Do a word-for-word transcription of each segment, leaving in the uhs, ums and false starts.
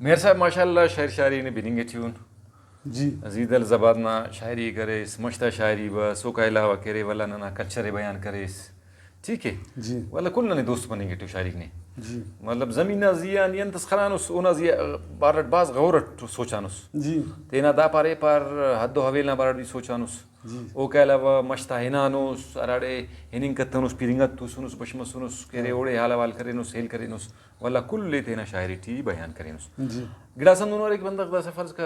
مہر صاحب، ماشاءاللہ، شعر شاعری نے بننگ ٹی اُن۔ جی۔ زیدل زبان نا شاعری کریس، مش تا شاعری بس، اوکا علاوہ کہ ارے ولدا ننا کلچر ءِ بیان کریس، ٹھیک ءِ؟ جی۔ ولدا کل ننے دوست مننگ ٹی او شاعری نے۔ جی۔ مطلب زمین نا زی آ نی انت اس خنانس، اونا زی آ بارٹ بھاز غور اٹ سوچانس۔ جی۔ تینا دا پار ایپار حد و حویل نا بارٹ بھی سوچانس۔ جی۔ اوکا علاوہ مش تا ہنانس، ہراڑے ہننگ کتنس، پیرنگا توسنس، بش مسنس، کہ ارے اوڑے حال احوال کرینس، ہیل کرینس، ولدا کل ءِ تینا شاعری ٹی بیان کرینس۔ جی۔ گڑاس ہندنو ارے کہ بندغ داسہ فرض کہ،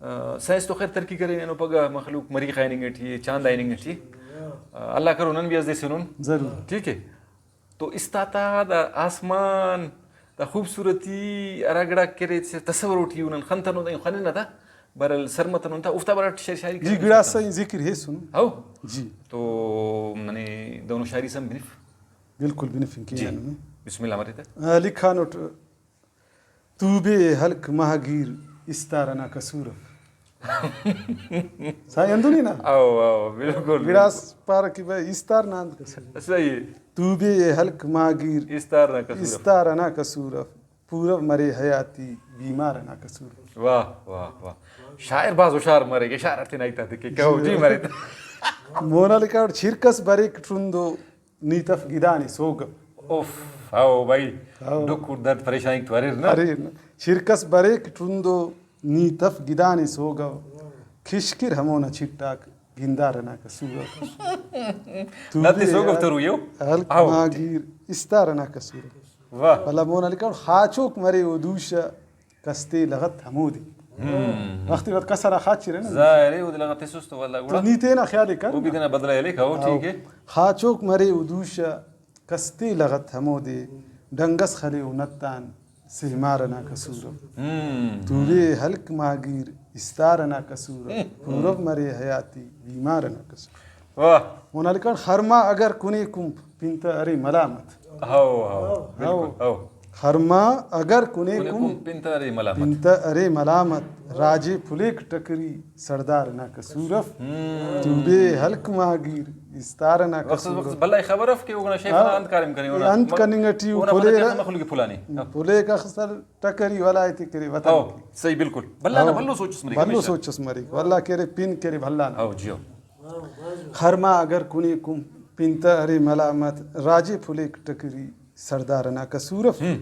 آ، سائنس تو خیر ترقی کرینو، پگہ مخلوق مریخ آ ہننگ ٹی ءِ، چاند آ ہننگ ٹی ءِ۔ آ، اللہ کرو نن بھی اس دے سنن۔ ضرور۔ ٹھیک ءِ۔ تو استاتا دا آسمان، دا خوبصورتی ہرا گڑاک کہ ارے تصور ٹی او نن خنتنو، دا خننہ تا، بہرحال سر متنون تا، اوفتا بارٹ شعر شاعری جی، کرینے گڑاس استاد؟ سائیں ذکر ہیسن۔ ہو؟ جی۔ تو ننے دہنو شاعری سم بنف۔ بالکل بنفنگ جی۔ کینہ نمے۔ بسم اللہ مریتہ۔ آ، لکھانٹ، طوبے ہلک ماہ گیر استار انا قصور اف۔ سائیں ہندن ءِ نا؟ او، او، بالکل، گڑاس بالکل۔ پارہ کہ بھئی استار نا انت قصور۔ صحیح ءِ۔ طوبے ہلک ماہ گیر استار نا قصور اف۔ استار انا قصور اف۔ پورو مرے حیاتی بیمار انا قصور اف۔ واہ، واہ، واہ۔ شاعر بھاز ہوشیار مریک، اشارہ تینا ہیت آتے کہ کہو جی۔ جی مرے۔ مونا لکھاٹ، چرک اس بریک ٹرندو، نی تف گدانے سوگو۔ اوف، ہاؤ بھائی، ہاؤ۔ ڈکھ و درد پریشانی تو اریر نا۔ اریر نا۔ چرک اس بریک ٹرندو، نی تف گدانے سوگو۔ کشکر ہمونا چٹاک، گندار انا قصور۔ نت سوگو تروئی او؟ ہلک ہاؤ۔ ماہ گیر استار انا قصور۔ واہ۔ ولدا مونا لکھاٹ، خاچوک مرے او دوشہ، کس تے لغت ہمودے۔ ہم۔ وخت وت کس ہرا خاچرہ نا۔ ظاہر ءِ، اودے لغت تسس تو ولدا تو گڑا نی تینا خیال ءِ کر او بھی نا۔ تینا بدلہ ءِ ہلیک، ہو، ہاؤ۔ ٹھیک ءِ۔ خاچوک مرے او دوشہ، کس تے لغت ہمودے، ڈنگ اس خلے او نتان، سیمار انا قصور اف۔ ہم۔ طوبے ہلک ماہ گیر استار انا قصور اف۔ ہم۔ پورو مرے حیاتی بیمار انا قصور۔ واہ۔ مونا لکھاٹ، خرما اگر کنے کنپ، پن تہ ارے ملامت۔ ہاؤ، ہاؤ، بالکل، ہاؤ۔ خرما اگر کنے کنے کنپ، کنپ، پن تہ ارے ملامت۔ پن تہ ارے ملامت۔ راجے پھلیک ٹکری، سڑدار انا قصور اف۔ ہم۔ طوبے ہلک ماہ گیر استار انا وخت قصور وخت اف۔ بھلا خبر اف کہ اوگنا شیف ہاؤ۔ نا انت کاریم کرینے، اونا انت مخ-، کننگ ٹی او اونا پھلیرہ۔ مدد مخلوق پھلانے۔ ہاؤ۔ پھلیک اخسر ٹکری ولا ایتے کرے وطن ہاؤ، ٹی۔ صحیح، بالکل۔ بھلا نا ہاؤ۔ بھلو سوچ اس مریک بھلو ہمیشہ۔ سوچ اس مریک۔ ولدا کہ ارے پن کہ ارے بھلا نا۔ ہاؤ جی، ہاؤ۔ خرما اگر کنے کنپ، پن تہ ارے ملامت، راجے پھلیک ٹکری، سڑدار انا قصور اف۔ ہم۔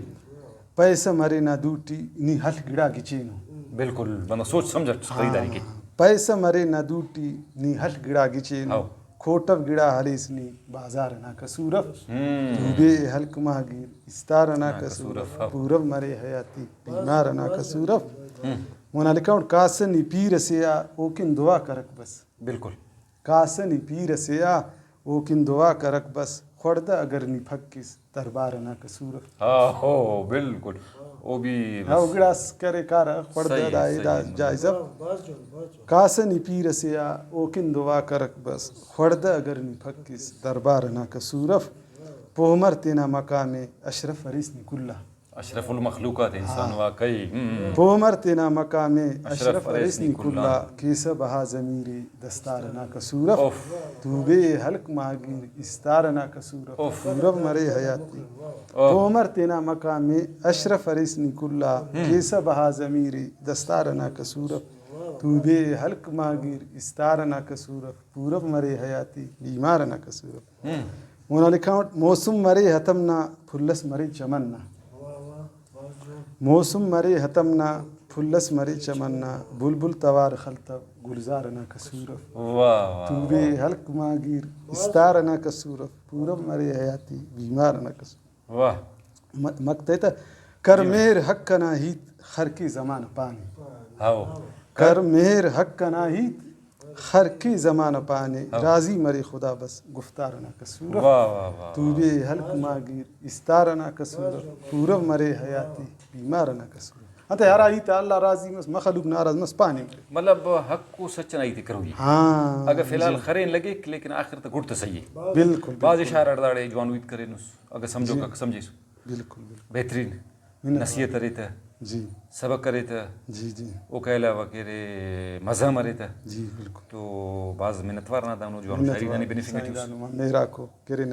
پیسہ مرے نا دوٹی، نی ہل گڑا گچینو۔ بالکل، بندغ سوچ سمجھ اٹ خریداری کے۔ ہاں۔ پیسہ مرے نا دوٹی، نی ہل گڑا گچینو۔ ہاؤ۔ کھوٹو گڑا ہلیس نی، بازار انا قصور اف۔ ہم۔ طوبے ہلک ماہ گیر استار انا نا قصور قصور اف۔ اف، ہاؤ۔ پورو مرے حیاتی بیمار انا قصور اف۔ ہم۔ مونا لکھاٹ، کاسہ نی پیر اسے آ، اوکن دعا کرک بس۔ بالکل۔ کاسہ نی پیر اسے آ، اوکن دعا کرک بس، خڑدہ اگر نی پھکس، دربار انا قصور اف۔ ہاں، ہو، بالکل۔ او بھی ہاں، بس۔ او گڑاس کرے کارہ، خڑدہ صحیح، دا، صحیح، دا بالکل۔ جائز اف۔ کاسہ نی پیر اسے آ، اوکن دعا کرک بس، خڑدہ اگر نی پھکس، دربار انا قصور اف۔ پہہ مر تینا مقام ءِ، اشرف اریس نی کل آ۔ اشرف المخلوقات انسان ہاں۔ واقعی۔ ہم۔ پہہ مر تینا مقام ءِ، اشرف اشرف اریس اریس نی نی کل آ۔ کل آ۔ کیسہ بہا ضمیر ءِ، دستار انا قصور اف۔ اوف۔ طوبے ہلک ماہ گیر استار انا قصور اف۔ اوف۔ پورو مرے حیاتی۔ اوف۔ پہہ مر تینا مقام ءِ، اشرف اریس نی کل آ۔ ہم۔ کیسہ بہا ضمیر ءِ، دستار انا قصور اف۔ طوبے ہلک ماہ گیر استار انا قصور اف۔ پورو مرے حیاتی، بیمار انا قصور اف۔ ہم۔ اونا لکھاٹ، موسم مرے ہتم نا، پھل اس مرے چمن نا۔ موسم مرے ہتم نا، پھل اس مرے چمن نا، بلبل توار خلتو، گلزار انا قصور اف۔ واہ، واہ، طوبے واہ۔ ہلک ماہ گیر استار انا قصور اف، پورو مرے حیاتی بیمار انا قصور۔ واہ۔ م-، مقطع تہ، کر جی۔ مہر حق انا ہیت، خر کے زمانہ پانے۔ ہاؤ۔ کر مہر حق انا ہیت، خر کے زمانہ پانے، ہاں۔ راضی مرے خدا بس، گفتار انا قصور اف۔ واہ، واہ، واہ، واہ۔ طوبے ہلک ماہ گیر، استار انا قصور اف۔ پورو مرے حیاتی، بیمار انا قصور اف۔ انتئے ہرا ہیت آ اللہ راضی مس، مخلوق ناراض مس، پانے مرے۔ مطلب حق و سچ انا ہیت ءِ کروئی۔ ہاں، اگہ فی الحال جی۔ خرین لگیک، لیکن آخر تہ گڈ تہ صحیح ءِ۔ بالکل، بالکل۔ بھاز اشارہ ہڑداڑے جوانو ہیت کرینس، اگہ سمجھوکا جی۔ سمجھیسو۔ بالکل، بالکل۔ بہترین۔ منت وار۔ نصیحت ارے تہ، جی۔ سبق ارے تہ، جی، جی۔ اوکا علاوہ کہ ارے مزہ ہم ارے تہ۔ جی، بالکل۔ تو بھاز منت وار نا دہنو جوانو منت شاعری وار ننے بنفنگ سائیں ٹی اس۔ دہنو مہراکو کہ ارے نن۔